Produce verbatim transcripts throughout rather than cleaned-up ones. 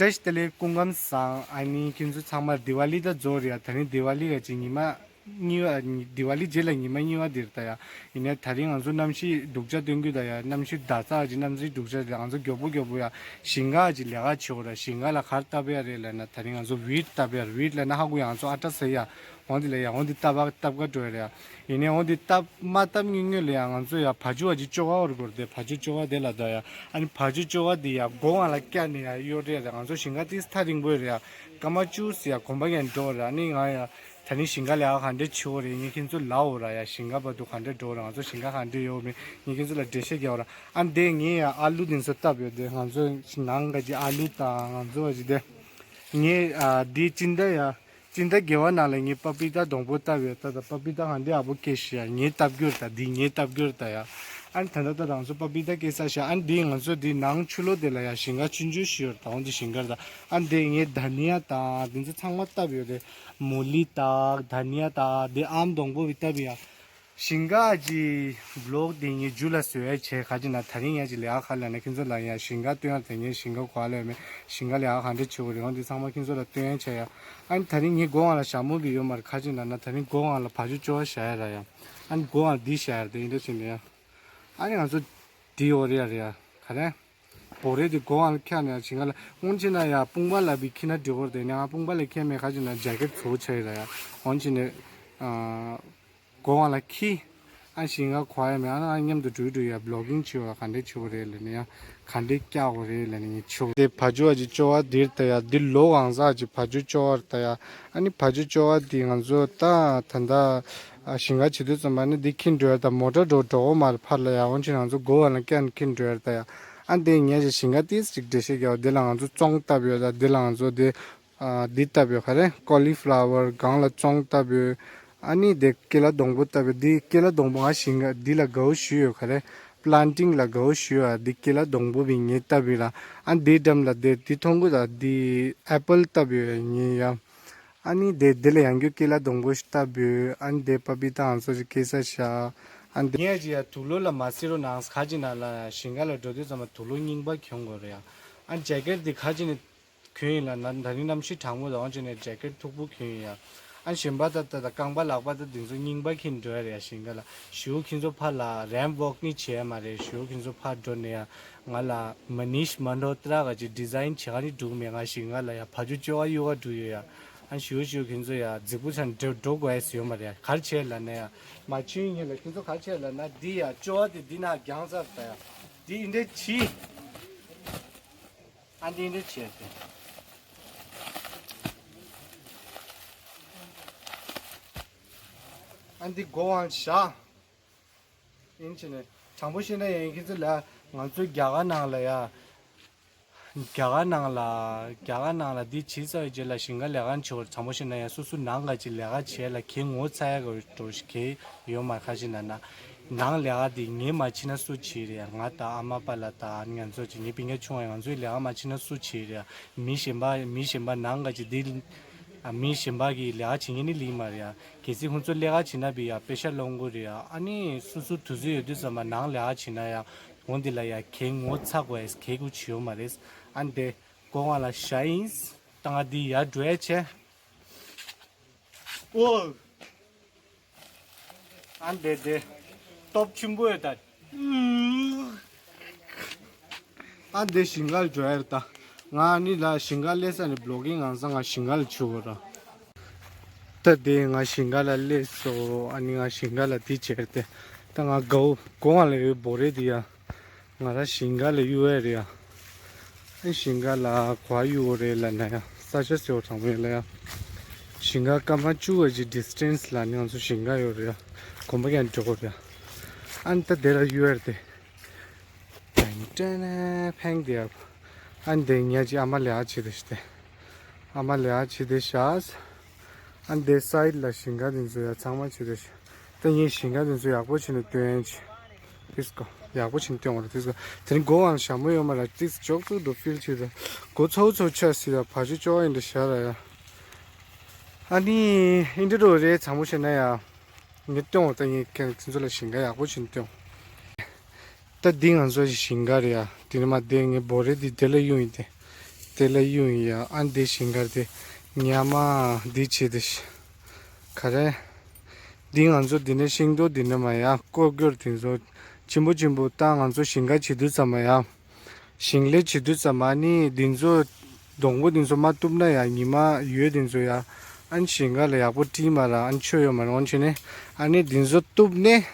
བཀྲ་ཤིས་བདེ་ལེགས། སྐུ་ཁམས་བཟང་། ཨ་ནི་ཁྱེད་ཚོ་ཚང་མར་དི་ཝ་ལི་ད་རྫོགས་རེད་ཡ། ད་རིང་དི་ཝ་ལི་ག་ཅིག་ཉི་མ་གཉིས་པ། དི་ཝ་ལི་རྗེས་ལ་ཉི་མ་གཉིས་པ་འདིར་ད་ཡ། ཡིན་ནའི་ད་རིང་ང་ཚོ་གནམ་གཤིས་སྡུག་ཅག་སྟོན་གྱི་ད་ཡ། གནམ་གཤིས་ཟླ་ཚགས་ཀྱི་གནམ་གཤིས་སྡུག་ཅག་རེད། ང་ཚོ་མགྱོགས་པོ་མགྱོགས་པོ་ཡ་ཞིང་ཁ་ཅིག་ལས་ཀ་བྱེད་འོ་ར། ཞིང་ཁ་ལ་ག་རེ་བཏབ་ཡ་རེད་ལབ་ན། ད་རིང་ང་ཚོ་ཝིད་བཏབ་ཡ་རེད། ཝིད་ལབ་ན་ཧ་གོ་ཡ། ང་ཚོ་ཨ་ཊ་ཟ་ཡ། འོ་འདི་ལ་ཡ། འོ་འདི་བཏབ་པ་བཏབ་ག་འགྲོ་ཡ་རེད་ཡ། ཡིན་ནའི་འོ་འདི་བཏབ་མ་བཏབ་སྔོན་སྔོན་ལ་ཡ་ང་ཚོ་ཡ་བ་ཕྱུགས་ཨ་ཅིག་བཅོ་ག་འོར་དགོས་རེད་དེ། བ་ཕྱུགས་བཅོ་ག་དེ་ལ་ད་ཡ། ཨ་ནི་བ་ཕྱུགས་བཅོ་ག་དེ་ཡ་སྒོ་ང་ལ་བཀྱག་ནས་ཡ་གཡོར་རེད་རེད། ང་ཚོ་ཞིང་ཁ་ཏིས་ཐག་རིང་པོ་རེད་ཡ། སྐར་མ་བཅུ་ཙམ་ཡ་གོམ་པ་ཡན་འགྲོ་རེད། ཨ་ནི་ང་ཡ་ད་ནི་ཞིང་ཁ་ལས་ཀ་ག་འདྲས་བྱེད་འོ་རེད། ངས་ཁྱེད་ཚོ་ལབ་འོ་ར་ཡ། ཞིང་ཁ་བར་དུ་ག་འདྲས་འགྲོ་རེད། ང་ཚོ་ཞིང་ཁ་ག་འདྲས་ཡོད་མེད་ངས་ཁྱེད་ཚོ་ལ་འགྲེལ་བཤད་རྒྱག་འོ་ར། ཨ་ནི་དེ་ངས་ཡ་ཨ་ལུ་དེ་ཚོ་བཏབ་ཡོད་དེ། ང་ཚོ་ནང་ག་ཅིག་ཨ་ལུ་དང་ང་ཚོ་བ་ཅིག་དེ། ངས་ཨ་དེ་སྤྱི་ཟླ་ཡ། སྤྱི་ཟླ་བརྒྱད་པ་ནང་ལ་ངས་པ་པི་ཏ་སྡོང་པོ་བཏབ་ཡོད། ད་ད་པ་པི་ཏ་གང་འདྲ་ཡག་པོ་སྐྱེས་ཤག་ཡ། ངས་བཏབ་རྒྱུར་ད། འདི་ངས་བཏབ་རྒྱུར་ད་ཡ། ཨ་ནི་ད་ད་ད་རང་ཚོ་པ་པི་ཏ་སྐྱེས་ས་ཤག་ཨ་ནི་འདི་ང་ཚོ་འདི་ནང་ཆུ་ལོག་དེ་ལ་ཡ་ཞིང་ཁ་ཆུང་ཆུང་ཞིག་ཡོད་རེད། ད་འོ་འདི་ཞིང་ཁར་ད། ཨ་ནི་འདི་ངས་དྷ་ནི་ཡ་དང་འདི་ཚོ་ཚང་མ་བཏབ་ཡོད་རེད། མོ་ལི་དང་དྷ་ནི་ཡ་དང་འདི་ཨམ་སྡོང་པོ་བི་བཏབ་ཡ། ཞིང་ཁ་གི་བི་ལོག་དེ་ངས་མཇུག་ལ་བཟོ་ཡ་བྱས། ག་ཅི་ན་ད་རིང་ཡ་ཅིག་ལས་ཀ་ག་ལ་ན་ཁྱེད་ཚོ་ལ་ཡ་ཞིང་ཁ་སྟོན་ཡ། དེ་ངས་ཞིང་ཁ་ག་ལ་ཡོད་མེད། ཞིང་ཁ་ལས་ཀ་ག་འདྲ་བྱེད་དགོས་རེད། འོ་འདི་ཚང་མ་ཁྱེད་ཚོ་ལ་སྟོན་ཡ་བྱས་ཡ། ཨ་ནི་ད་རིང་ངའི་སྒོ་ང་ལ་ཞྭ་མོ་བི་ཡོད་མ་རེད། ག་ཅི་ན་ན་ད་རིང་སྒོ་ང་ལ་བ་ཕྱུགས་བཅོ་ཡ་བཞག་ཡ་ར་ཡ། ཨ་ནི་སྒོ་ང་ལ་འདི་བཞག་ཡ་རེད། དེ་ཡིན་འདྲ་བྱས་ནས་ཡ། ཨ་ནི་ང་ཚོ་འདི་ཡོད་རེད་ཡ་རེད་ཡ། ག་རེ། བོ་རེ་དེ་སྒོ་ང་ལ་འཁྱེར་ནས་ཡ་ཞིང་ཁ་ལ། སྔོན་ཆད་ན་ཡ་དཔུང་པ་ལ་བི་འཁྱེར་ན་འགྲིག་གི་རེད་དེ། ནས་ང་དཔུང་པ་ལ་འཁྱེར་མེད། ག་ཅི་ན་ཇེ་ཀེཊ་བཟོ་བྱས་ཡོད་ར་ཡ། འོན་ཅི་ནས། ཨ། སྒོ་ང་ལ་འཁྱེར། ཨ་ཞིང་ཁ་ག་ཡ་མེད། ཨ་ན་ཨ་མཉམ་དུ་འགྲོ་འགྲོ་ཡ་བི་ལོག་གིང་བྱེད་པ་ག་འདྲས་བྱེད་དགོས་རེད་ལབ་ནས་ཡ། ག་འདྲས་བཀྱག་དགོས་རེད་ལབ་ནས་ངས་བྱེད་དགོས། དེ་བ་ཕྱུགས་ཨ་ཅིག་བཅོ་བ་འདིར་ལྟ་ཡ། འདི་ལོ་གང་ས་ཅིག་བ་ཕྱུགས་བཅོ་བར་ལྟ་ཡ། ཨ་ནི་བ་ཕྱུགས་བཅོ་བ་འདི་ང་ཚོ་ད་ད་ལྟ་ཨ་ཞིང་ཁ་བྱེད་དུས་ཙམ་པ་ནི་འདི་འཁྱེར་འགྲོ་ཡ་ད་མོ་ཊ་འགྲོ་འགྲོ་གོ་མ་རེད་ཕར་ལ་ཡ། འོན་ཅི་ང་ཚོ་སྒོ་ང་ལ་བཀྱག་ནས་འཁྱེར་འགྲོ་ཡ་ལྟ་ཡ། ཨ་འདི་ངས་ཅིག་ཞིང་ཁ་ཏིས་ཅིག་འགྲེལ་བཤད་རྒྱག་པ། འདི་ལ་ང་ཚོ་ཙོང་བཏབ་ཡོད་ད། འདི་ལ་ང་ཚོ་འདི། ཨ་འདི་བཏབ་ཡོད་ག་རེ། ཀོ་ལི་ཕ་ལ་ཝར། སྒང་ལ་ཙོང་བཏབ་ཡོད། ཨ་ནི་དེ་ཀེ་ལ་སྡོང་པོ་བཏབ་ཡོད། འདི་ཀེ་ལ་སྡོང་པོ་ང་ཞིང་ཁ་འདི་ལ་དགའ་བོ་ཞུས་ཡོད་ག་རེ། པི་ལན་ཊིང་ལ་དགའ་བོ་ཞུས་ཡོད། འདི་ཀེ་ལ་སྡོང་པོ་བི་ངས་བཏབ་ཡོད་ལ། ཨ་འདི་འགྲམ་ལ་དེ་འདི་མཐོང་གི་ད། འདི་ཨེ་པལ་བཏབ་ཡོད་ངས་ཡ། ཨ་ནི་དེ་དེ་ལ་ཡང་རྒྱུ་ཀེ་ལ་སྡོང་པོ་ཞིག་བཏབ་ཡོད། ཨ་ནི་དེ་པ་པི་ཏ་ཨང་སོ་ཞིག་སྐྱེས་ས་ཤག་ཨ་ནི་དེ་ངས་ཅི་ཡ་དུག་ལོག་ལ་མ་སི་རོ་ནང་ཁ་ཅིག་ན་ལ་ཞིང་ཁ་ལ་འགྲོ་དུས་ཙམ་པ་དུག་ལོག་རྙིང་པ་གྱོན་དགོས་རེད་ཡ། ཨ་ནི་ཇེ་ཀེཊ་འདི་ཁ་ཅིག་ནི། གྱོན་ཡིན་ལ་ན། ད་རིང་གནམ་གཤིས་གྲང་མོ་དང་འོན་ཅི་ནས་ཇེ་ཀེཊ་མཐུག་པོ་གྱོན་ཡིན་ཡ། ཨ་ཞིམ་པ་ད་ད་ད་རྐང་པ་ལག་པ་ད་དེ་ཚོ་རྙིང་པ་འཁྱེར་འགྲོ་ཡ་རེད་ཡ་ཞིང་ཁ་ལ། ཞུ་ཁྱེད་ཚོ་ཕར་ལ་རེམ་ཝོག་ནི་བྱས་མ་རེད། ཞུ་ཁྱེད་ཚོ་ཕར་འགྲོ་ནས་ཡ་ང་ལ་མ་ནིཤ་མན་རོ་ཏྲ་ག་ཅིག་ཌི་ཛའིན་བྱེད་ག་ནི་འགྲུག་མེད། ང་ཞིང་ཁ་ལ་ཡ་བ་ཕྱུགས་བཅོ་བ་གཡུག་ག་འགྲོ་ཡོད་ཡ། ཨ་ཞུ་ཞུ་ཁྱེད་ཚོ་ཡ་རྫིག་པོ་ཆ་འགྲོ་འགྲོ་དགོས་ཡ་ཡོད་མ་རེད་ཡ། ག་རེ་བྱས་ལབ་ན་ཡ། མ་ཆུན་ཡིན་ལ་ཁྱེད་ཚོ་ག་རེ་བྱས་ལབ་ན་འདི་ཡ་བཅོ་བ་དེ་འདི་ན་རྒྱང་ཚར་ད་ཡ། འདི་ཡིན་འདྲ་བྱིས། ཨ་འདི་འདྲ་བྱས་ཏེ། ཨ་འདི་སྒོ་ང་བཞག་ཡིན་ཕྱིན་ནས་དྲང་པོ་བཤད་ན་ཡང་ཁྱེད་ཚོ་ལ་ང་ཚོའི་རྒྱ་གར་ནང་ལ་ཡ། རྒྱ་གར་ནང་ལ་རྒྱ་གར་ནང་ལ་འདི་བྱས་ཚར་བའི་རྗེས་ལ་ཞིང་ཁ་ལས་ཀ་བྱེད་དགོས་རེད། དྲང་པོ་བཤད་ན་ཡ་སོ་སོ་ནང་ག་ཅིག་ལས་ཀ་བྱས་ལ་ཁྱེད་ངོ་ཚ་ཡ་ག་འགྲོ་ཞིག་ཁྱེད་ཡོད་མ་ཁ་ཅིག་ན་ན། ནང་ལས་ཀ་འདི་ངས་མ་བྱས་ན་སུ་བྱེད་རེད་ཡ། ང་དང་ཨ་མ་པ་ལགས་དང་ང་ཚོ་ཅིག་ངའི་སྤུན་ཀྱག་ཆུང་བ་ང་ཚོའི་ལས་ཀ་མ་བྱས་ན་སུ་བྱེད་རེད་ཡ། མི་གཞན་པ་མི་གཞན་པ་ནང་ག་ཅིག་འདི་ཨ་མི་གཞན་པ་གི་ལས་ཀ་བྱེད་མཁན་ནི་ལིག་མ་རེད་ཡ། གལ་སྲིད་ཁོང་ཚོ་ལས་ཀ་བྱེད་ན་བི་ཡ་པེ་ཤ་སློང་གི་རེད་ཡ། ཨ་ནི་སོ་སོ་དུས་ཚོད་ཡོད་དུས་ཙམ་པ་ནང་ལས་ཀ་བྱེད་ན་ཡ། འོ་འདི་ལ་ཡ་ཁྱེད་ངོ་ཚ་དགོས་ཡ་ཁྱེད་ཀུ་བྱེད་ཡོད་མ་རེད། ཨ་ནི་དེ་སྒོ་ང་ལ་བཞག་ཡིན། ད་ང་འདི་ཡར་འགྲོ་ཡ་བྱས། ཨོ། ཨ་འདི་འདི། སྟོབས་ཆེན་པོ་ཡོད་ད། ཨ་འདི་ཞིང་ཁར་འགྲོ་ཡ་རེད་ད། ང་ཨ་ནི་ལ་ཞིང་ཁར་སླེབས་ས་ནས་བི་ལོག་གིང་ང་ས་ང་ཞིང་ཁ་ལ་ཆུ་བོ་ར། ད་དེ་ང་ཞིང་ཁ་ལ་སླེབས་སོ། ཨ་ནི་ང་ཞིང་ཁ་ལ་དེ་བྱས་ཏེ། ད་ང་དགའ་བོ་སྒོ་ང་ལ་ཡོད་བོ་རེད་དེ་ཡ། ང་རང་ཞིང་ཁ་ལ་གཡུག་ཡ་རེད་ཡ། ཨ་ཞིང་ཁ་ལ་ག་པར་གཡུག་དགོས་རེད་ལབ་ན་ཡ། ས་ཆ་ཟེར་བ་དྲང་པོ་ཡིན་ལ་ཡ། ཞིང་ཁ་སྐར་མ་བཅུ་བ་ཅིག་ཌི་སི་ཊེན་སི་ལ་ནི་ང་ཚོ་ཞིང་ཁ་ཡོད་རེད་ཡ། གོམ་པ་ཀྱང་འགྲོ་དགོས་རེད་ཡ། ཨ་ནི་ད་དེ་ལ་གཡུག་ཡ་རེད་དེ། ཏན་ཏན་ཕེང་དེ་ཡ། ཨ་ནི་དེ་ཉ་ཅིག་ཨ་མ་ལས་ཀ་བྱེད་དེ་ཤི་དེ། ཨ་མ་ལས་ཀ་བྱེད་དེ་ཤག་ཨ་ནི་དེ་སའིཌ་ལ་ཞིང་ཁ་དེ་ཚོ་ཡ་ཚང་མ་བྱེད་དེ་ཤག་ད་ངས་ཞིང་ཁ་དེ་ཚོ་ཡག་པོ་བྱས་ནས་སྟོན་ཡ་ཅིག་ཏིས་ཀོ། ཡག་པོ་བྱས་ནས་སྟོན་བ་རེད་ཏིས་ཀོ། དེ་རིང་སྒོ་ང་ཞྭ་མོ་ཡོད་མ་རེད། ཏིས་ཅོག་ཙུག་འགྲོ་ཕིལ་བྱེད་དེ། སྒོ་ཚོ་ཚོ་ཆ་སི་ཡ་བ་ཅི་ཅོག་ཡིན་འདྲ་ཤ་ར་ཡ། ཨ་ནི་ཨིན་འདྲ་རོ་རེད། ཚང་མ་བྱས་ན་ཡ། ངས་སྟོན་བ་ད་ངས་ཁྱེད་ཚོ་ལ་ཞིང་ཁ་ཡག་པོ་བྱས་ནས་སྟོན། ད་འདི་ང་ཚོ་ཞིང་ཁ་རེད་ཡ། དེ་ནས་མ་དེ་ངའི་བོ་རེ་འདི་དེ་ལ་གཡུག་ཡིན་ཏེ། དེ་ལ་གཡུ་ཡིན་ཡ། ཨ་འདི་ཞིང་ཁ་དེ་ཉ་མ་འདི་བྱེད་དེ་ཤི། ག་རེ། འདི་ང་ཚོ་འདི་ནས་ཤིང་ཏོག་འདི་ནས་མ་ཡ་ཀོ་གྱོར་དེ་ཚོ་ཆེན་པོ་ཆེན་པོ་ད་ང་ཚོ་ཞིང་ཁ་བྱེད་དུས་ཙམ་མ་ཡ། ཞིང་ལས་བྱེད་དུས་ཙམ་མ་ནི་འདི་ཚོ་སྡོང་པོ་འདི་ཚོ་མ་གཏུབ་ན་ཡ་ཉི་མ་ཡོད་འདི་ཚོ་ཡ། ཨ་ནི་ཞིང་ཁ་ལ་ཡག་པོ་བཀྲུས་མ་ར་ཨ་ནི་ཆོ་ཡོད་མ་རེད། འོན་ཆེ་ནས་ཨ་ནི་འདི་ཚོ་གཏུབ་ནས།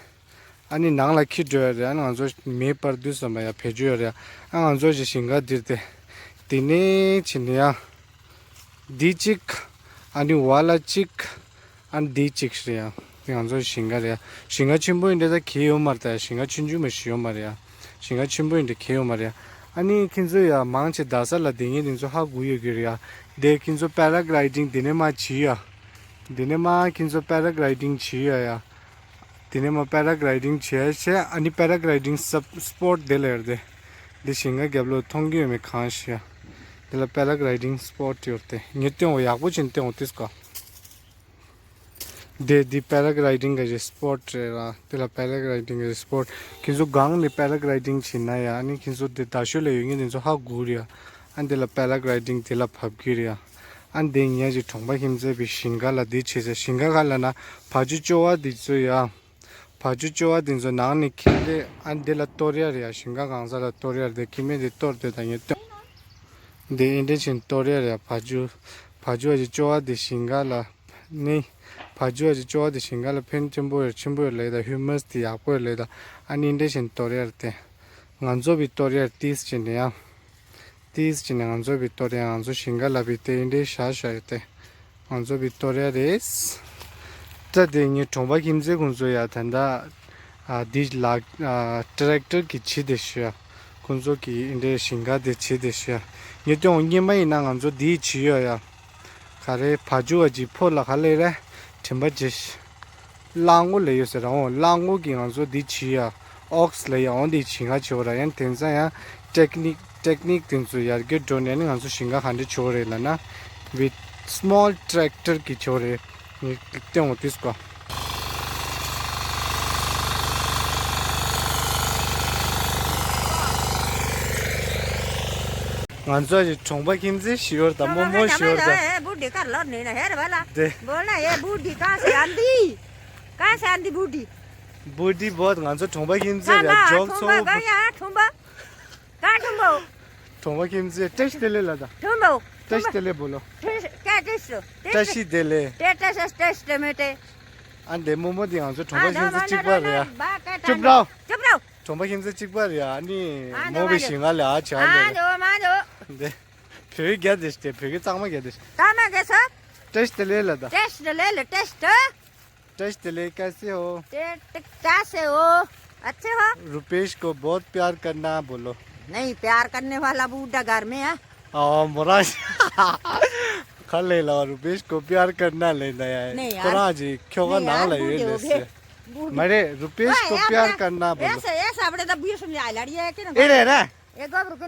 ཨ་ནི་ནང་ལ་འཁྱེར་འགྲོ་ཡ་རེད། ཨ་ནི་ང་ཚོ་མེ་སྤར་དུས་ཙམ་པ་ཡ་བེད་སྤྱོད་ཡོད་རེད། ཨ་ང་ཚོ་ཞིག་ཞིང་ཁ་འདིར་ཏེ། དེ་ནས་ཕྱིན་ཡ། འདི་གཅིག་ཨ་ནི་བ་ལ་གཅིག་ཨ་ནི་འདི་གཅིག་རེད་ཡ། དེ་ང་ཚོ་ཞིང་ཁ་རེད་ཡ། ཞིང་ཁ་ཆེན་པོ་ཡིན་འདྲ་ད་གལ་ཡོད་མ་རེད་ད། ཞིང་ཁ་ཆུང་ཆུང་མ་ཞིག་ཡོད་མ་རེད་ཡ། ཞིང་ཁ་ཆེན་པོ་ཡིན་འདྲ་གལ་ཡོད་མ་རེད་ཡ། ཨ་ནི་ཁྱེད་ཚོ་ཡ་མང་ཆེ་རྡ་ས་ལ་དེ་ངས་དེ་ཚོ་ཧ་གོ་ཡོད་ཀྱི་རེད་ཡ། དེ་ཁྱེད་ཚོ་པེ་ར་གླའི་ཌིང་དེ་ནས་མ་བྱེད་ཡ། འདི་ནས་མ་ཁྱེད་ཚོ་པེ་ར་གླའི་ཌིང་བྱེད་ཡ་ཡ། འདི་ནས་མ་པེ་ར་གླའི་ཌིང་བྱེད་ཡ་བྱེད། ཨ་ནི་པེ་ར་གླའི་ཌིང་སབ་སྤོ་ཊི་དེ་ལ་ཡོད་དེ། འདི་ཞིང་ཁ་རྒྱབ་ལོགས་མཐོང་གི་ཡོད་མེད་གང་ཤེས་ཡ། འདི་ལ་པེ་ར་གླའི་ཌིང་སྤོ་ཊི་ཡོད་དེ། ངས་སྟོན་འོ་ཡག་པོ་བྱིན་སྟོན་འོ་ཏིས་ཀ། འདི་འདི་པེ་ར་གླའི་ཌིང་གི་སྤོ་ཊི་རེད་ར། འདི་ལ་པེ་ར་གླའི་ཌིང་གི་སྤོ་ཊི། ཁྱེད་ཚོ་གང་ནས་པེ་ར་གླའི་ཌིང་བྱེད་ན་ཡ། ཨ་ནི་ཁྱེད་ཚོ་འདི་རྡ་ཤོད་ལ་ཡོད་མཁན་དེ་ཚོ་ཧ་གོ་རེད་ཡ། ཨ་འདི་ལ་པེ་ར་གླའི་ཌིང་དེ་ལ་བབས་ཀྱི་རེད་ཡ། ཨ་འདི་ངས་ཀྱི་གྲོང་པ་ཁྱིམ་མཚེས་པའི་ཞིང་ཁ་ལ་འདི་བྱེད་ཟེར། ཞིང་ཁ་ག་ལ་ན་བ་ཕྱུགས་ཅོ་བ་འདི་ཚོ་ཡ། བ་ཕྱུགས་ཅོ་བ་འདི་ཚོ་ནང་ནས་ཁྱེར་ཏེ་ཨ་འདི་ལ་གཏོར་ཡ་རེད་ཡ། ཞིང་ཁ་གང་ས་ལ་གཏོར་ཡ་རེད། དེ་ཁྱིམ་མི་འདི་གཏོར་དེ་ད་ངས་སྟོན། འདི་ཨིན་འདྲ་བྱིན་གཏོར་ཡ་རེད་ཡ། བ་ཕྱུགས་བ་ཕྱུགས་ཀྱི་ཅོ་བ་འདི་ཞིང་ཁ་ལ། ནི། བ་ཕྱུགས་ཀྱི་ཅོ་བ་དེ་ཞིང་ཁ་ལ་ཕན་ཆེན་པོ་ཡོད་ཆེན་པོ་ཡོད་ལེ་ད། ཧིའུ་མས་དེ་ཡག་པོ་ཡོད་ལེ་ད། ཨ་ནི་འདྲ་བཞིན་གཏོར་ཡ་རེད་དེ། ང་ཚོ་བི་གཏོར་ཡ་ཏིས་ཅི་ནི་ཡ། ཏིས་ཅི་ནི་ང་ཚོ་བི་གཏོར་ཡ། ང་ཚོ་ཞིང་ཁ་ལ་བི་དེ་འདྲའི་ཤ་ཤ་ཡོད་དེ། ང་ཚོ་བི་གཏོར་ཡ་རེད། ད་དེ་ངའི་གྲོང་པ་ཁྱིམ་མཚེས་ཁོང་ཚོ་ཡ་ད་ད། ཨ་འདི་ལ་ཨ་ཊེག་ཊར་གི་བྱེད་དེ་ཤི་ཡ། ཁོང་ཚོ་གི་འདྲའི་ཞིང་ཁ་དེ་བྱེད་དེ་ཤི་ཡ། ངས་སྟོན་འོ་སྔོན་མ་ཡིན་ན་ང་ཚོ་འདི་བྱེད་ཡོད་ཡ། ག་རེ་བ་ཕྱུགས་བ་ཅིག་ཕོ་ལ་ག་ལེ་རེ། དྲན་པ་ཅི། གླང་མགོ་ལེ་ཡོད་ཟེར་ར་འོ། གླང་མགོ་གི་ང་ཚོ་འདི་བྱེད་ཡ། ཨོགས་ལེ་ཡ་འོ་འདི་བྱེད་ང་བྱེད་འོ་ར། ཡང་དེང་སང་ཡང་ཊེག་ནིག་ཊེག་ནིག་དེ་ཚོ་ཡར་རྒྱས་འགྲོ་ནས་ནི་ང་ཚོ་ཞིང་ཁ་ག་འདྲ་བྱེད་འོ་རེད་ལ་ན། བི་སི་མོལ་ཊེག་ཊར་གི་བྱེད་འོ་རེད། ངས་སྟོན་འོ་དུས་སྐོ། ང་ཚོ་ཡི་གྲོང་པ་ཁྱིམ་མཚེས་ཤི་ཡོར་དང་རྨོ་མོ་ཤི་ཡོར་དང་། ए बूढ़ी कर लो नहीं ना, हेर वाला। दे। बोलना, ये बूढ़ी कहाँ से आंदी? कहाँ से आंदी बूढ़ी? बूढ़ी बहुत ང་ཚོ་གྲོང་པ་ཁྱིམ་མཚེས་རེད། ཇོག་ཚོ། ठुम्बा गया, ठुम्बा। कहाँ ठुम्बा? གྲོང་པ་ཁྱིམ་མཚེས། བཀྲ་ཤིས་བདེ་ལེགས་ལ་དང་། ठुम्बा। བཀྲ་ཤིས་བདེ་ལེགས་बोलो། क्या टेस्ट? བཀྲ་ཤིས་བདེ་ལེགས། टेस्ट, टेस्ट में टे। ཨ་འདི་རྨོ་མོ་འདི་ང་ཚོ་གྲོང་པ་ཁྱིམ་མཚེས་གཅིག་པ་རེད་ཡ། चुप रहो। चुप रहो। གྲོང་པ་ཁྱིམ་མཚེས་གཅིག་པ་རེད་ཡ། ཨ་ནི་རྨོ་བའི་ཞིང་ཁ་ལ་ཨ་ཅག་ལ་རེད། འདི་བོད་རྒྱ་དེ་སྟེ་བོད་ཀྱི་གཙང་མ་རྒྱ་དེ། कहाँ में कैसे? བཀྲ་ཤིས་བདེ་ལེགས་ལ་དང་། टेस्ट ले ले, टेस्ट। བཀྲ་ཤིས་བདེ་ལེགས། कैसे हो? टे-, टे-, कैसे हो? अच्छे हो? रुपेश को बहुत प्यार करना बोलो। नहीं, प्यार करने वाला बूढ़ा घर में है। ཨ་མོ་རང་ཁ་ལས་ལ་रुपेश को प्यार करना ལས་ད་ཡ། नहीं यार। ཁོ་རང་ཅིག་ཁྱོ་ག་नहीं ནང་यार, ལ་ཡོད་बूढ़े हो ལས་गए। སེ། बूढ़े। མ་རེད། रुपेश को प्यार करना बोलो। ऐसे, ऐसे अपने तो बीस में आ लड़ी है कि ना? ए रे रे। एक बार रुको।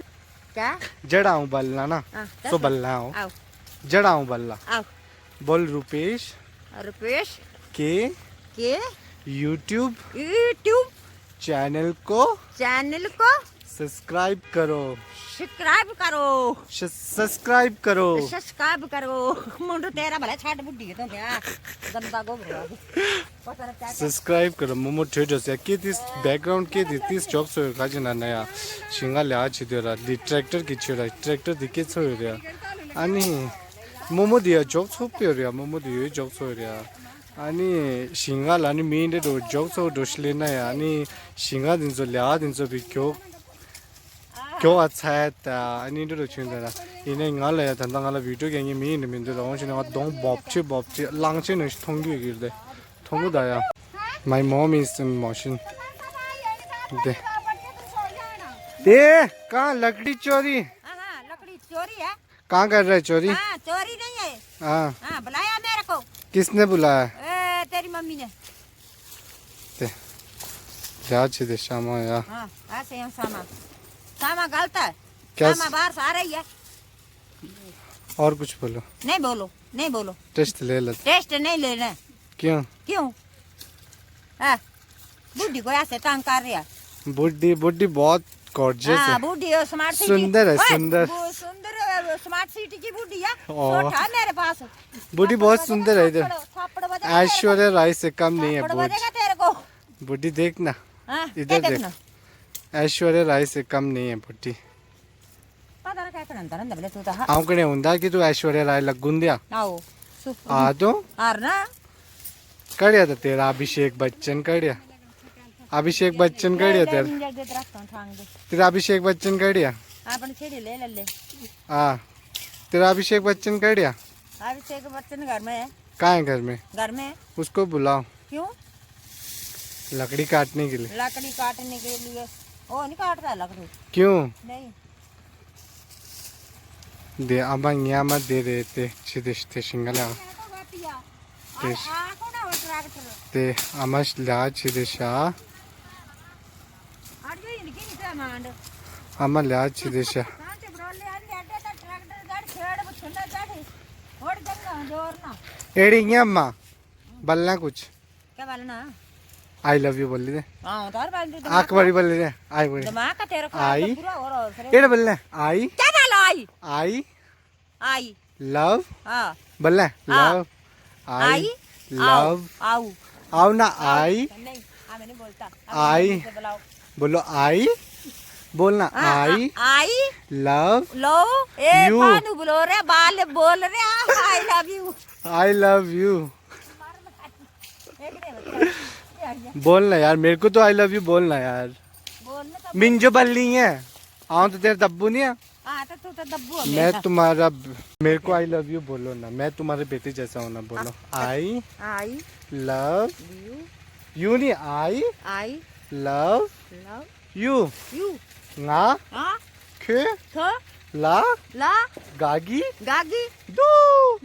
क्या? जड़ा हूँ बल्ला ना। हाँ, सो बल्ला हो। आओ। जड़ा हूँ बल्ला। आओ। बोल रुपेश। रुपेश। के। के। YouTube। YouTube। चैनल को। चैनल को। सब्सक्राइब करो। सब्सक्राइब करो। सब्सक्राइब करो। सब्सक्राइब करो। मुंडू तेरा भला छाट बुड्ढी है तो क्या? गंदा गोबर। सब्सक्राइब करो मोमो ट्रेडर्स या के दिस बैकग्राउंड के this this ཇོག་ཚོ་ཡོད་ག་ཅི་ན་ན་ཡ། ཞིང་ཁ་ལས་ཨ་ཆི་དེ་ར་འདི་ཊེག་ཊར་གི་ཆེ་ར། ཊེག་ཊར་འདི་སྐད་ཚོ་ཡོད་རེད་ཡ། ཨ་ནི་མོ་མོ་འདི་ཡ་ཇོག་ཚོ་པེ་རེད་ཡ། མོ་མོ་འདི་ཡོད་ཇོག་ཚོ་ཡོད་རེད་ཡ། ཨ་ནི་ཞིང་ཁ་ལ་ནི་མི་འདྲ་འགྲོ་ཇོག་ཚོ་འགྲོ་ཤི་ལེ་ན་ཡ། ཨ་ནི་ཞིང་ཁ་འདི་ཚོ་ལས་ཨ་འདི་ཚོ་བི་ཇོག་ཁྱོ་ག་ཚད་ཨ་ནི་འདྲ་རུ་ཆུང་དེ་ལ། ཡིན་ནའི་ང་ལ་ཡ་ད་ལྟ་ང་ལ་བི་ཌིའོ་རྒྱག་མཁན་མི་ཡིན་ནི་མི་འདུག་ལ། འོང་ཞིག་ནས་ང་གདོང་འབོབ་ཆེ་འབོབ་ཆེ་གླང་ཆེན་ནང་ཞིག་མཐོང་རྒྱུ་ཡོད་ཀྱི་རེད། མཐོང་གི་ད་ཡ། My mom is in motion. दे। दे। कहाँ लकड़ी चोरी? हाँ, हाँ, लकड़ी चोरी है। कहाँ कर रहा है चोरी? हाँ, चोरी नहीं है। हाँ। हाँ, बुलाया मेरे को। किसने बुलाया? ए, तेरी मम्मी ने। ते। क्या चीज है श्यामा यार? हाँ, ऐसे हैं श्यामा। श्यामा गलत है। क्या श्यामा स- बाहर से आ रही है। और कुछ बोलो। नहीं बोलो, नहीं बोलो। टेस्ट ले लेते। टेस्ट नहीं लेना। क्यों? क्यों? हाँ। बुड्ढी को ऐसे तंग कर रहा है। बुड्ढी, बुड्ढी बहुत गॉर्जियस हाँ, है। बुड्ढी हो, स्मार्ट सिटी। सुंदर है, ओए, सुंदर। वो सुंदर है, वो स्मार्ट सिटी की बूढ़ी है। ओ। सोटा है मेरे पास। बूढ़ी बहुत सुंदर है इधर। थप्पड़ बजेगा तेरे को। ऐश्वर्या राय से कम नहीं है थप्पड़ बूढ़ी। बजेगा तेरे को। बूढ़ी देख ना। हाँ, इधर क्या देख। देखना? ऐश्वर्या राय से कम नहीं है बूढ़ी। पता नहीं क्या करना, धरन दबले तू तो, हाँ। आऊं कने हुंदा कि तू ऐश्वर्या राय लगुंदिया। आओ। सु- आ तो। आर ना। कड़िया तो तेरा अभिषेक बच्चन कड़िया। अभिषेक बच्चन कड़िया तेरा। तेरा अभिषेक बच्चन कड़िया। आपने छेड़ी ले ले ले। हाँ। तेरा अभिषेक बच्चन कड़िया। अभिषेक बच्चन घर में है। कहाँ है घर में? घर में है। उसको बुलाओ। क्यों? लकड़ी काटने के लिए। लकड़ी काटने के लिए। वो नहीं काटता है लकड़ी। क्यों? नहीं। दे अबा न्यामा दे रहे थे छिदे छिदे सिंगला। ते ते अमस ला छिदे शा। अमा ला छिदे शा। एड़ी न्यामा बल्ला कुछ। क्या बोलना? आई लव यू बोल ली दे। हाँ, तो हर बार तो आख बारी बोल ली दे। आई बोल। दिमाग का तेरा खराब आई। तो पूरा हो रहा है, फिर एड़ा बोल ले। आई। क्या बोला आई? आई। आई। लव। हाँ। बोल ले। हाँ। लव। आई। आई। लव। आओ। आओ ना। आई। नहीं, हाँ, मैं नहीं बोलता। अब आई। हिंदी से बुलाओ। बोलो आई। बोलना हाँ, आई। आ- आई। लव। लो। ए, यू। भानु बोलो रे, बाल बोल रे, I love you. I love you. बोलना यार, मेरे को तो आई लव यू बोलना यार। बोलना तो मिंजो बल्ली है। हाँ तो तेरा दब्बू नहीं है। हाँ तो तू तो दब्बू है मैं मेरा। तुम्हारा। मेरे को आई लव यू बोलो ना, मैं तुम्हारे बेटे जैसा हूँ ना, बोलो। हाँ। आई। आई। लव। यू। यू नहीं आई। आई। लव। लव। यू। यू। ङ། ང་། ཁྱོད། ཁྱོད། ལ། ལ། ག་གི། ག་གི། དུ།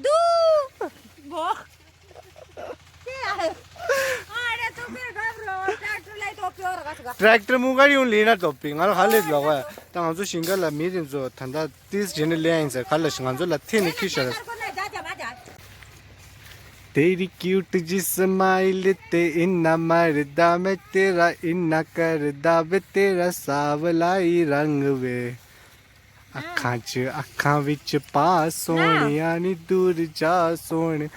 དུ། བོ། ཀྱེ། ཨ་རེ་ཏོ་པེ་ག་རོ་ཏྲེག་ཏར་ལ་ཏོ་པེ་ར་ག་ས་ག་ཏྲེག་ཏར་མུ་ག་ཡོང་ལེ་ན་ཏོ་པེ་ང་ལ་ཧ་ལས་ལོག་ད་ང་ཚོ་ཞིང་ཁ་ལ་མི་རིན་ཚོ་ད་ད་ཏིས་ཇེ་ནི་ལེ་ཡིན་ཟེར་ཁ་ལ་ང་ཚོ་ལ་ཐེ་ནི་ཁི་ཤར། तेरी क्यूट जी स्माइल ते इन्ना मरदा मैं तेरा इन्ना करदा वे तेरा सावला ही रंग वे। ਅੱਖਾਂ 'ਚ ਅੱਖਾਂ ਵਿੱਚ ਪਾ ਸੋਹਣਿਆ ਨੀ ਦੂਰ ਜਾ ਸੋਹਣ।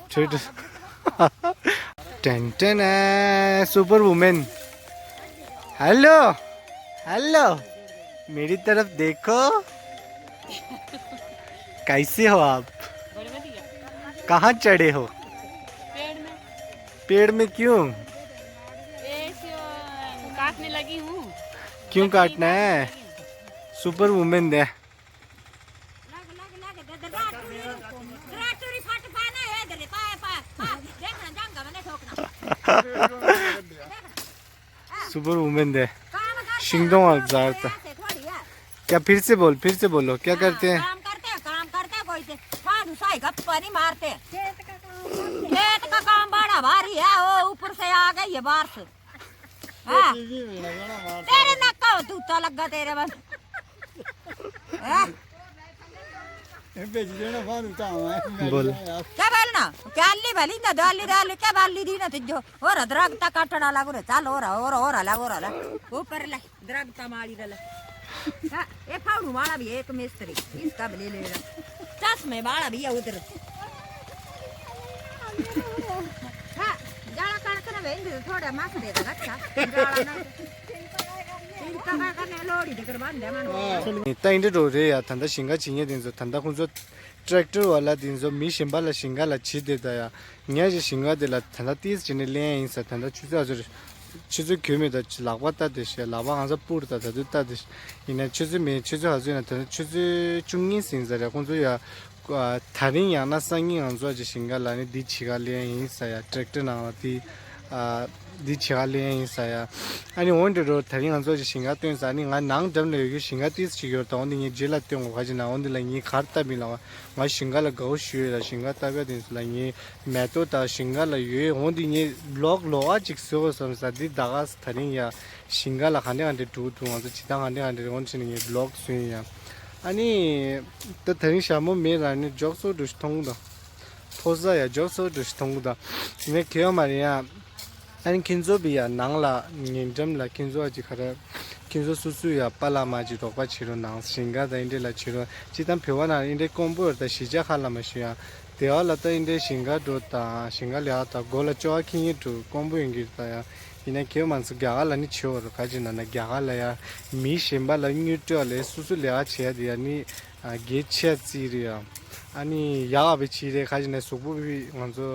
ਛੇੜ। टन टन है सुपर वुमेन। हेलो। हेलो। मेरी तरफ देखो। कैसे हो आप? कहाँ चढ़े हो? पेड़ में। पेड़ में क्यों? काटने लगी हूँ। क्यों काटना है? Super women they. Super women they. शिंगदोंग और जारता। क्या फिर से बोल, फिर से बोलो, क्या करते हैं? काम करते हैं, काम करते हैं, कोई से फालतू साई गप्पा नहीं मारते। खेत का काम बड़ा भारी है, वो ऊपर से आ गई है बारिश। हाँ। तेरे नक्का हो, तूता लग्गा तेरे बस। हाँ। बोल। क्या बोलना? क्या अल्ली भली ना, दो अल्ली, दो अल्ली, क्या बाली दी ना तुझो? और अदरक तक काटना लागू रे, चल, और, और, और, अलग, और, अलग। ऊपर ले, अदरक तमाड़ी ले। हाँ, ये फाड़ू वाला भी है एक मिस्त्री, इसका भी ले लेगा। चश्मे वाला भी है उधर। हाँ, जाला कणक ना भेज दे, थोड़ा मास दे देगा, अच्छा। जाला ना। चिंता का करने, लोड़ी देकर बांध दे, मन। ད་ཨིན་དྲ་འགྲོ་རེད་ཡ། ད་ལྟ་ཞིང་ཁ་བྱེད་མཁན་དེ་ཚོ་ད་ལྟ་ཁོང་ཚོ་ཊེག་ཊར་བ་ལ་དེ་ཚོ་མི་གཞན་པ་ལ་ཞིང་ཁ་ལ་བྱེད་དེ་ད་ཡ། ངས་ཀྱི་ཞིང་ཁ་དེ་ལ་ད་ལྟ་ཏིས་བྱས་ནས་ལེན་ཡིན་ས། ད་ལྟ་ཆུ་ཚོད་ཨ་ཚོད་ཆུ་ཚོད་གྱོན་མེད་ད། ལག་པ་ལྟ་དེ་ཤེས། ལག་པ་གང་ས་སྤུར་ད་ད་དུ་ལྟ་དེ་ཤེས། ཡིན་ན་ཆུ་ཚོད་མེད། ཆུ་ཚོད་ཨ་ཚོད་ན་ད་ལྟ་ཆུ་ཚོད་བཅུ་གཉིས་ཟིན་ས་རེད། ཁོང་ཚོ་ཡ་ད་རིང་ཡང་ན་སང་ཉིན་ང་ཚོ་ཀྱི་ཞིང་ཁ་ལ་ནི་འདི་བྱེད་ག་ལེན་ཡིན་ས་ཡ། ཊེག་ཊར་ནང་ལ་དེ། འདི་བྱེད་ག་ལེན་ཡིན་ས་ཡ། ཨ་ནི་འོན་ཏེ་རོ་ད་རིང་ང་ཚོ་ཀྱི་ཞིང་ཁ་སྟོན་ས། ཨ་ནི་ང་ནང་འགྲམ་ལ་ཡོད་རྒྱུ་ཞིང་ཁ་ཏིས་ཅིག་ཡོད་ད། འོན་ཏེ་ངས་རྗེས་ལ་སྟོན་གོ་ག་ཅི་ན། འོན་ཏེ་ལ་ངས་གར་ལྟ་མི་ལ་བ། ང་ཞིང་ཁ་ལ་དགའ་བོ་ཞུ་ཡོད་ལ། ཞིང་ཁ་ལྟ་བ་དེ་ཚོ་ལ་ངས་མེ་ཏོག་དང་ཞིང་ཁ་ལ་ཡོད། འོན་ཏེ་ངས་བི་ལོག་ལོག་ཨ་ཅིག་བཟོ་དགོས་བསམ་ས། འདི་ད་ག་ས་ད་རིང་ཡ་ཞིང་ཁ་ལ་ག་འདྲ་ག་འདྲ་འགྲོ་འདུག་ང་ཚོ་ཇི་ལྟར་ག་འདྲ་ག་འདྲ་རེད། འོན་ཏེ་ངས་བི་ལོག་བཟོས་ཡིན་ཡ། ཨ་ནི་ད་ད་རིང་ཞྭ་མོ་མེད་ར་ནི་འཇོག་སོ་འགྲོ་ཞིག་མཐོང་གི་འདུག་ཕོ་ས་ཡ་འཇོག་སོ་འགྲོ་ཞིག་མཐོང་གི་འདུག་ངས་ཁེ་ཡོ་མ་རེད་ཡ། ཨ་ནི་ཁྱེད་ཚོ་བི་ཡ་ནང་ལ་ཉེ་འགྲམ་ལ་ཁྱེད་ཚོ་ཨ་ཅིག་ག་རེ་ ཁྱེད་ཚོ་སུ་སུ་ཡ་པཱ་ལགས་མ་ཅིག་རོགས་པ་བྱེད་རོགས་གནང་། ཞིང་ཁ་དང་ཨིན་དྲེ་ལ་བྱེད་རོགས། སྤྱིར་བཏང་བོད་པ་ནང་ཨིན་དྲེ་དཀོན་པོ་ཡོད་ད་གཞིས་ཆགས་ཁག་ལ་མ་ཞུ་ཡ། དེ་བ་ལ་ད་ཨིན་དྲེ་ཞིང་ཁ་འགྲོ་དང་ཞིང་ཁ་ལས་ཀ་དང་སྒོ་ལ་ཅོ་བ་ཁྱི་ཉིད་འགྲོ་དཀོན་པོ་ཡོང་གི་རེད་ད་ཡ། ཡིན་ན་ཁྱེད་མང་ཚོ་རྒྱ་གར་ལ་ནི་བྱེད་འོ་རོགས་ག་ཅིག་ན་ན་རྒྱ་གར་ལ་ཡ་མི་གཞན་པ་ལ་དངུལ་སྤྲོད་ལས་སུ་སུ་ལས་ཀ་བྱེད་ཡ་དེ་ཡ་ནི་གལ་ཆེ་ཙི་རེད་ཡ། ཨ་ནི་ཡག་ག་བའི་ཆི་རེད་ག་ཅིག་ན་གཟུགས་པོ་བི་ང་ཚོ་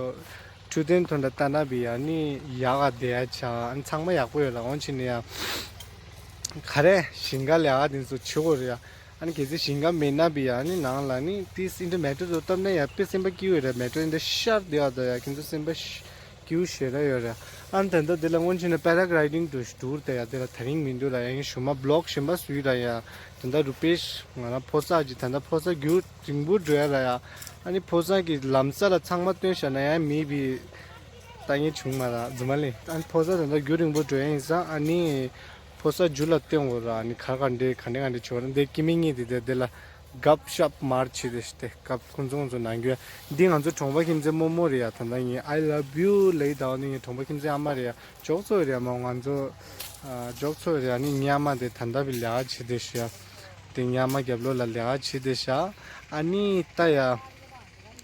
འཕྲོད་བསྟེན་ཐོག་ལ་ལྟ་ན་བི་ཡ་ནི་ཡག་ག་བསྡད་ཡ་ཆ་ཨ་ནི་ཚང་མ་ཡག་པོ་ཡོད་ལ་འོན་ཆི་ནི་ཡ། ག་རེ་ཞིང་ཁ་ལས་ཀ་དེ་ཚོ་བྱེད་དགོས་རེད་ཡ། ཨ་ནི་གལ་སྲིད་ཞིང་ཁ་མེད་ན་བི་ཡ་ཨ་ནི་ནང་ལ་ནི་ཏིས་ཨིན་དྲེ་མེ་ཏྲོ་ཚོ་བཏབ་ན་ཡ་དཔེ་སེམས་པ་སྐྱིད་པོ་རེད། མེ་ཏྲོ་ཨིན་དྲེ་ཤར་བསྡད་ཡ་ད་ཡ་ཁྱེད་ཚོ་སེམས་པ་སྐྱིད་པོ་ཞེ་དྲག་ཡོད་རེད། ཨ་ནི་ད་ལྟ་དེ་ལ་སྔོན་ཆད་ནས་པེ་ར་གི་ལའི་ཌིང་དུ་ཞུ་ད་ཡ་དེ་ལ་དེ་རིང་མི་འདུག་ལ་ཡ་ངས་ཞུ་མ་བི་ལོག་གཞན་པ་བཟོས་ད་ཡ། ད་ལྟ་རུ་པེ་ཤི་ང་རང་ཕོ་གསར་གྱི་ད་ལྟ་ཕོ་གསར་རྒྱུ་རིང་པོ་འགྲོ་ཡ་ར་ཡ། ཨ་ནི་ཕོ་གསར་གྱི་ལམ་ས་ལ་ཚང་མ་སྟོན་བཞག་ན་ཡང་མི་བི་ལྟ་ངན་བྱུང་མ་ར་རྫུན་མ་ལེ། ཨ་ནི་ཕོ་གསར་ད་ལྟ་རྒྱུ་རིང་པོ་འགྲོ་ཡ་ཡིན་ཙང་ཨ་ནི་ཕོ་གསར་རྒྱུ་ལ་སྟོན་དགོས་ར། ཨ་ནི་ག་ག་འདྲེ་ག་འདྲེ་ག་འདྲེ་བྱོས་ར་འདི་ཀི་མི་ངེས་དེ་དེ་དེ་ལ་གབ་ཤབ་མར་བྱེད་དེ་ཤི་དེ་གབ་ཁོང་ཚོ་ཁོང་ཚོ་ནང་རྒྱུ་འདི་ང་ཚོ་གྲོང་པ་ཁྱིམ་མཚེས་རྨོ་མོ་རེད་ཡ། ད་ལྟ་ངས་I love you ལེ་ད་འོ་ནི་ངའི་གྲོང་པ་ཁྱིམ་མཚེས་ཨ་མ་རེད་ཡ། ཇོག་ཚོ་རེད་ཡ་མ་ང་ཚོ་ཇོག་ཚོ་རེད་ཡ། ཨ་ནི་ངའི་ཨ་མ་དེ་ད་ལྟ་བི་ལས་ཀ་བྱེད་དེ་ཤི་ཡ། དེ་ཉག་མ་རྒྱབ་ལོགས་ལ་ལས་ཀ་བྱེད་བསྡད་ཤག་ཨ་ནི་ད་ཡ།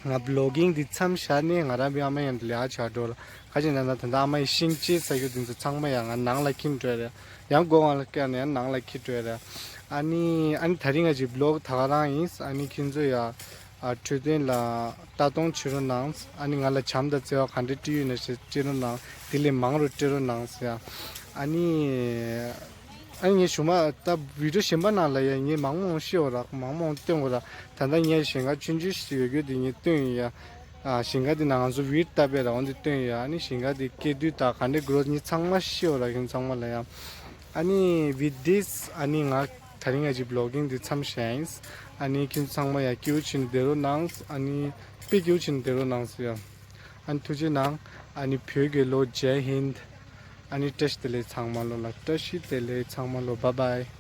ང་བི་ལོག་གིང་འདི་མཚམས་བཞག་ནས་ང་རང་བི་ཨ་མ་ཡང་ལས་ཀ་བྱ་འགྲོ་ལ་ག་ཅིག་ན་ན་ད་ལྟ་ཨ་མ་ཡི་ཤིང་ཅི་ས་རྒྱུ་དེ་ཚོ་ཚང་མ་ཡང་ང་ནང་ལ་ཁྱིམ་འགྲོ་རེད། ཡང་སྒོ་ང་ལ་བཀལ་ནས་ཡང་ནང་ལ་ཁྱིམ་འགྲོ་རེད། ཨ་ནི་ཨ་ནི་ད་རིང་ང་ཅིག་བི་ལོག་ད་ག་རང་ཡིན། ཨ་ནི་ཁྱིམ་ཚོ་ཡ་ཨ་འཕྲོད་བསྟེན་ལ་ལྟ་གཏོང་བྱེད་རོགས་གནང་། ཨ་ནི་ང་ལ་བྱམས་དང་བརྩེ་བ་ག་འདྲ་སྤྲད་ཡོད་ན་ཞེས་སྤྲད་རོགས་གནང་། དེ་ལས་མང་རུ་སྤྲད་རོགས་གནང་ཟེར་ཡ། ཨ་ནི། ཨ་ངས་ཞུ་མ་ད་བི་ཌིའོ་གཞན་པ་ནང་ལ་ཡ་ངས་མང་མང་ཤེས་འོ་ར་མང་མང་སྟོན་འོ་ར། ད་ལྟ་ངས་ཞིང་ཁ་ཆུང་ཆུང་ཞིག་ཡོད་རྒྱུ་དེ་ངས་སྟོན་ཡིན་ཡ། ཨ་ཞིང་ཁ་དེ་ནང་ང་ཚོ་བིད་བཏབ་པའི་ར་འོན་དེ་སྟོན་ཡིན་ཡ། ཨ་ནི་ཞིང་ཁ་དེ་སྐྱེ་དུས་ད་ག་འདྲ་གྲོ་ངས་ཚང་མ་ཤེས་འོ་ར་ཁྱོད་ཚང་མ་ལ་ཡ། ཨ་ནི་with this ཨ་ནི་ང་ད་རིང་ང་ཅིག་བི་ལོག་གིང་དེ་མཚམས་བཞག་ཡིན། ཨ་ནི་ཁྱོད་ཚང་མ་ཡ་སྐྱིད་པོ་བྱས་ནས་བསྡད་རོགས་གནང་། ཨ་ནི་དཔེ་སྐྱིད་པོ་བྱས་ནས་བསྡད་རོགས་གནང་ཟེར་ཡ། ཨ་ནི་ཐུགས་རྗེ་གནང་། ཨ་ནི་བོད་རྒྱལ་ལོ། ཇའི་ཧིན། ཨ་ནི་བཀྲ་ཤིས་བདེ་ལེགས་ཚང་མ་ལོ་ལ། བཀྲ་ཤིས་བདེ་ལེགས་ཚང་མ་ལོ། Bye bye.